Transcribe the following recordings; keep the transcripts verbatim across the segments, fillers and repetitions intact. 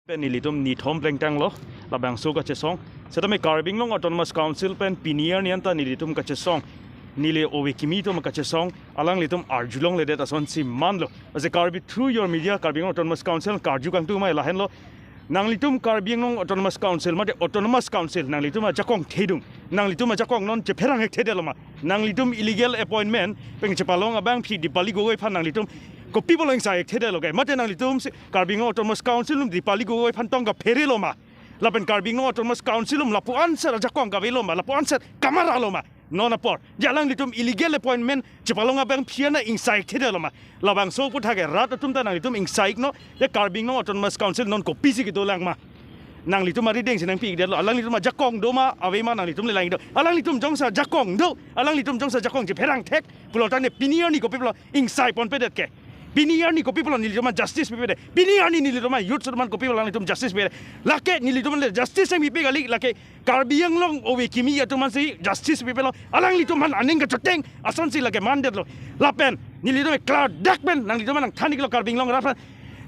Pen nelitum nithom plengtanglo labangso kachesong. Setame Karbi Anglong Autonomous Council pen pini arni anta nelitum kachesong, neli ove kimi atum kachesong, alanglitum arjulongledet asonsi manlo. Ase Karbi, through your media, Karbi Anglong Autonomous Council karju kangtung amei lahenlo. Nanglitum Karbi Anglong Autonomous Council mate Autonomous Council, nanglitum ajakong thedung, nanglitum ajakong non chepherang hekthedetlo ma? Nanglitum illegal appointment pen chepalong abangpi Dipali Gogoi aphan nanglitum kopi pulo ingsai hekthedetlo ke? Mate nanglitum si Karbi Anglong Autonomous Council atum Dipali Gogoi aphan tong kapherelo ma? Lapen Karbi Anglong Autonomous Council atum lapu-an set ajakong kavelo ma? Lapu-an set kamaralo ma? Non apor je alanglitum illegal appointment chepalong abangpi ana ingsai hekthedetlo ma? Labangso aputhak ke rat atum ta nanglitum ingsai iknon. Je Karbi Anglong Autonomous Council non kopisi kedolang ma? Nanglitum arideng si nangpi-ikdetlo. Alanglitum ajakong do ma, ave ma, nanglitum le lang do. Alanglitum jongsi ajakong do, alanglitum jongsi ajakong chepherang thek pulo tangte pini arni kopi pulo ingsai ponpedet ke? Pini arni kopi pulo nelitum aphan justice pipedet? Pini arni nelitum a-youth atum aphan kopi pulo alanglitum justice pipedet? Lake nelitum le justice nangpipe kali, lake Karbi Anglong ove kimi atum aphansi justice pipelo. Alanglitum aphan aning kachoteng asonsi lake mandetlo. Lapen nelitum klardak pen nanglitum aphan nangthan-iklo Karbi Anglong rat aphan.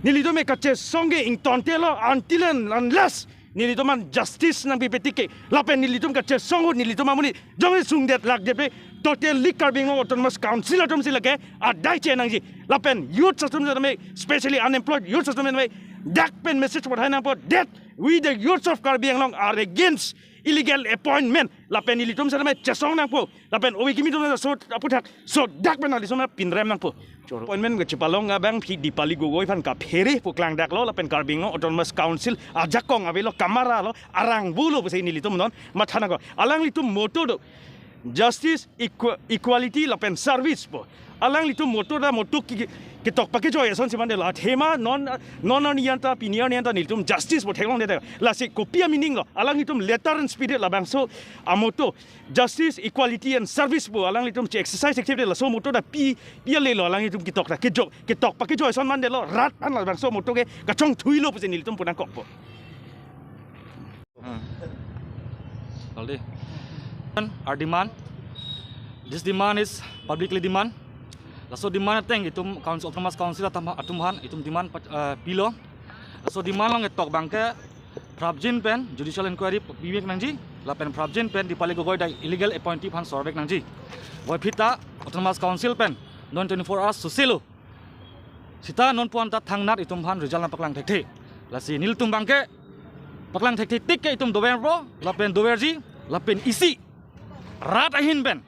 Nelitum kachesong ke ingtontelo until and unless nelitum aphan justice nangpipe tik ke. Lapen nelitum kachesong ahut nelitum amonit jongsi sungdet lakdet pe totally Karbi Anglong Autonomous Council atumsi lake adai che nangji. Lapen youth atum setame, specially unemployed youth atum setame, dak pen message pathai nangpo that we the youths of Karbi Anglong are against illegal appointment. Lapen ilitum setame chesong nangpo. Lapen ove kimi atum laso aputhak so dak pen ilitum pinrem nangpo. Appointment kachepalong abangpi Dipali Gogoi aphan kaphere pu klangdaklo, lapen Karbi Anglong Autonomous Council ajakong avelo, kamaralo, arang bulo pusi nelitum non matha nangkok. Alanglitum motto do, justice, equa-, equality lapen service pu. Alanglitum motto ta motto ke, ke, ketok pakejoi asonsi mandetlo. Athema non, non arni anta, pini arni anta nelitum justice pu theklongdet. Lasi kopi a-meaning lo? Alanglitum letter and spirit labangso a-motto, justice, equality and service pu alanglitum che-exercise activity laso motto ta pi, pi ale lo alanglitum ketok ta kejok, ketok pakejoi ason mandetlo. Rat aphan labangso motto ke kachongthuilo pusi nelitum pu nangkokpo. Hmm. Aldi. Our demand. This demand is publicly demand. Laso demand ateng itum Council, Autonomous Council atum, atum aphan itum demand pat-, eh, pilo. Laso demand along ketok abangke prapjin pen judicial inquiry pivek nangji, lapen prapjin pen Dipali Gogoi dak illegal appointee aphan sorvek nangji. Voiphit ta Autonomous Council pen non twenty-four hours soselo. Seta non pu anta thangnat itum aphan result nangpaklang thekthe. Lasi nelitum abangke paklang thekthe tik ke itum doverpo, lapen doverji, lapen isi rat ahin pen,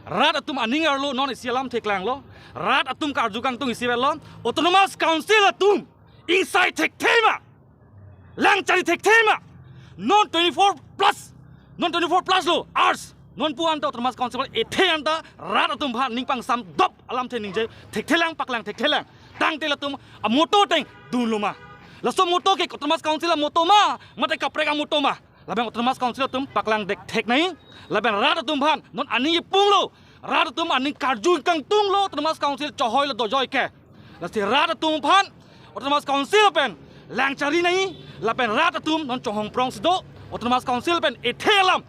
rat atum aning arlo non isi alam theklanglo, rat atum karju kangtung isi avelo, Autonomous Council atum ingsai thekthe ma, langchari thekthe ma? Non twenty-four plus, non twenty-four plus lo hours. Non pu anta Autonomous Council ethe anta rat atum aphan ning pangsam dop alamthe ningje thekthelang, paklang thekthelang. Tangte latum a-motto ateng dunlo ma? Laso motto ke Autonomous Council a-motto ma, mate kaprek a-motto ma? Lapen Autonomous Council atum paklangdet thek nangji. Lapen rat atum aphan non aning ipunglo, rat atum aning karju kangtunglo, Autonomous Council chohoilo dojoi ke. Lasi rat atum aphan Autonomous Council pen langchari nangji, lapen rat atum non chonghong prong si do, Autonomous Council pen ethe alam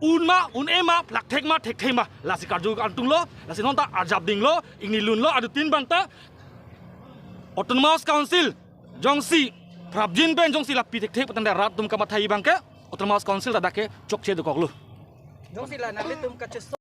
un ma, un-e ma, plak thek ma, thekthe ma, lasi karju kangtunglo. Lasi non ta arjap dinglo, ingni lunlo, adutin abang ta Autonomous Council jongsi prapjin pen jongsi la pi thekthe pu tangte rat atum kamathai abangke Autonomous Council ta dak ke chokche dokoklo. Jongsi la nanglitum kachesong